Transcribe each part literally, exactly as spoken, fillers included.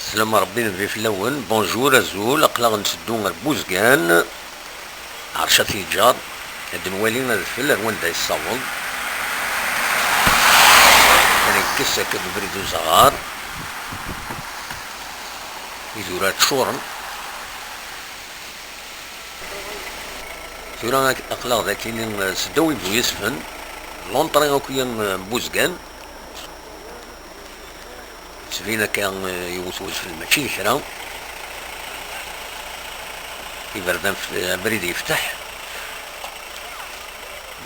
Slam Rebbi, nebbi fell-awen. Bonjour, azul. Aql-aɣ nteddu ar Buzgan, ar Catiǧar, ad nwali adfel ar wanda yessaweḍ. Ad nekkes akka deg ubrid uzaɣar. Idurar ččuren. Tura ak-, aql-aɣ dagi, eh, seddaw Ibu Yesfen, l'entrée akk-ya, eh, n Buzgan. Tettbin akka, eh, yiwet wedfel, mačči d kra. Iberdan f-, abrid yefteḥ.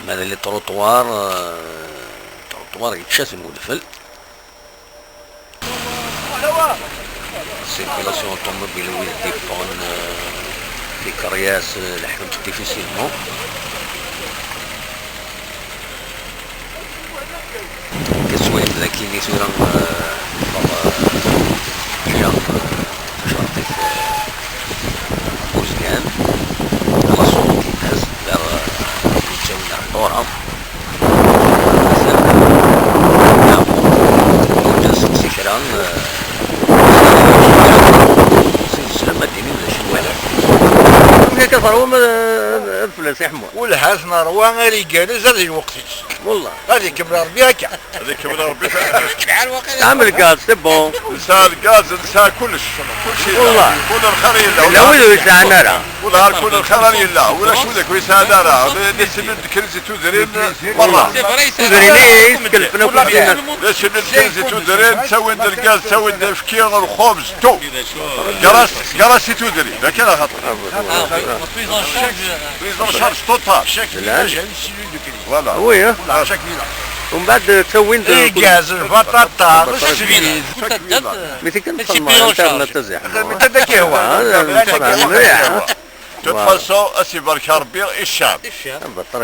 Ma d les trottoirs, eh, trottoirs yečča-ten wedfel. Circulation automobile, wid d-yewwḍen, eh, tikeryas, eh, leḥḥunt difficilement. Taswiɛt dagi-nni tura, eh, ṭṭfeɣ, eh, ila, eh, tacerṭit, eh, Buzgan, la sortie-ines, d, eh, yettawin ar Ṭura. Amek akka terwum, eh, fell-as, a Ḥemmu? Welhat n ṛṛwa ar igerrez ar di lweqt-is. Wallah. Ad ikemmel Ṛebbi akka. Ad ikemmel Ṛebbi. Tesɛam lgaz, c'est bon. Nesɛa lgaz, nesɛa kullec. Kullec yella. Wallah. Kul lxir yella. Yella wid ur yesɛan ara. Wallah, kul lxir yella. Ulac wid ur yesɛan ara. Nesɛa-d kra n tudrin. Merra. Tudrin-is, kelfen akk tudrin. D acu n lkan si tudrin, ttawin-d lgaz, ttawin-d ayefki, lxubz, tout. Garas, garas si tudrin, d akken axaṭer. Prise en charge totale. Voilà. Oui, hein. Umbeɛd ttawin-d lgaz, lbaṭaṭa, ssbid. Mi tikkelt txedmeḍ internet taziḥma. Mliḥ. De toute façon, ad s-ibarek Ṛebbi i ccɛeb.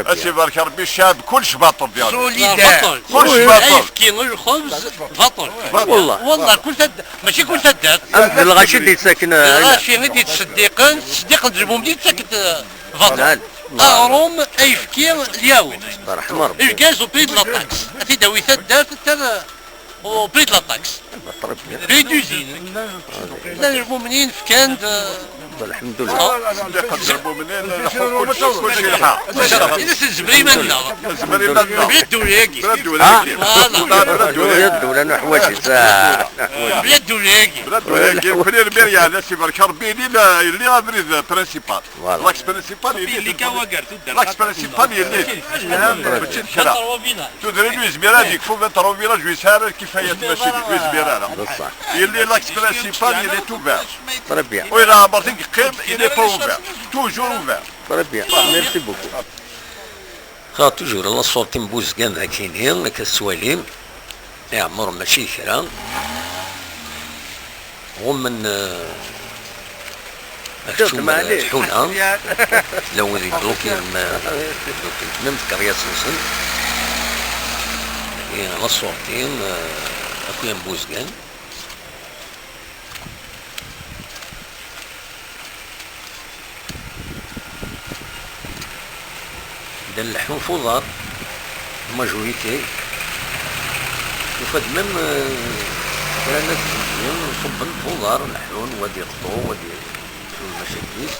Ad s-ibarek Ṛebbi i ccɛeb, kullec baṭel diɣen. Solidaire. Kullec baṭel. Ayefki, lxubz, baṭel. Baṭel. Wallah. Wallah, kul taddart, mačči kul taddart. Am d lɣaci i d-yettaken, eh, lɣaci i d-yettseddiqen, ttseddiqen d lmumnin, yettaken-d, eh, baṭel. Aɣrum, ayefki, lyawt. Lgaz au prix de la taxe. Ad t-id-tawi taddart, ad t-, au prix de la taxe. Prix d'usine. Llan lmumnin fkan-d. Lḥemdullah. Lḥemdullah. Kullec, kullec yelḥa. Nezmer iman-nneɣ. Nezmer iman-nneɣ. Bla ddula-agi. Bla ddula-agi. Voilà. Bla ddula-agi. Bla ddula-agi. Bla ddula-agi. Kul irmir yeɛla, ad s-ibarek Ṛebbi, yelli, yelli abrid principal. Voilà. L'axe principal yelli. Yelli kan wagar tuddar. L'axe principal yelli. Mačči d kra. Tudrin ur yezmir ad yekfu vingt-trois village ur yesɛi ara lkifayat, mačči d ur yezmir ara. Yelli l'axe principal, il est ouvert. Très bien. Ur yeɛmer i yeqqim, il est pas ouvert. Toujours ouvert. Très bien. Merci beaucoup. Xaṭi, toujours la sortie n Buzgan dagi-nni, akka tettwalim, iɛemmer mačči d kra. Ɣummen, eh, akeččum, eh, tḥuna. Llan wid yeblukin, eh, yeblukin même tkeryas-nsen. Dagi la sortie, eh, akk-ya n Buzgan. Bdan leḥḥun f uḍar, majorité. Tufa-d même, euh, kra n at Ǧenǧi, ṣubben f uḍar, leḥḥun, wa d-iqeṭṭu, wa d-, lmacakil-is.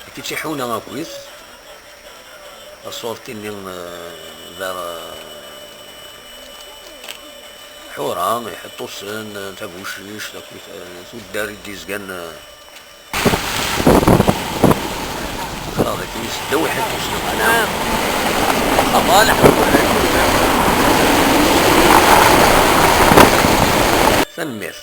Akka i tt-iḥuna akkit. Taṣurt-nni, eh, d ar, eh, Ḥura, Iḥeṭṭusen, eh, Tabucict, akkit, eh, tuddar i d-izgan, eh, aql-aɣ dagi seddaw Iḥeṭṭusen. Xaṭer, tanemmirt.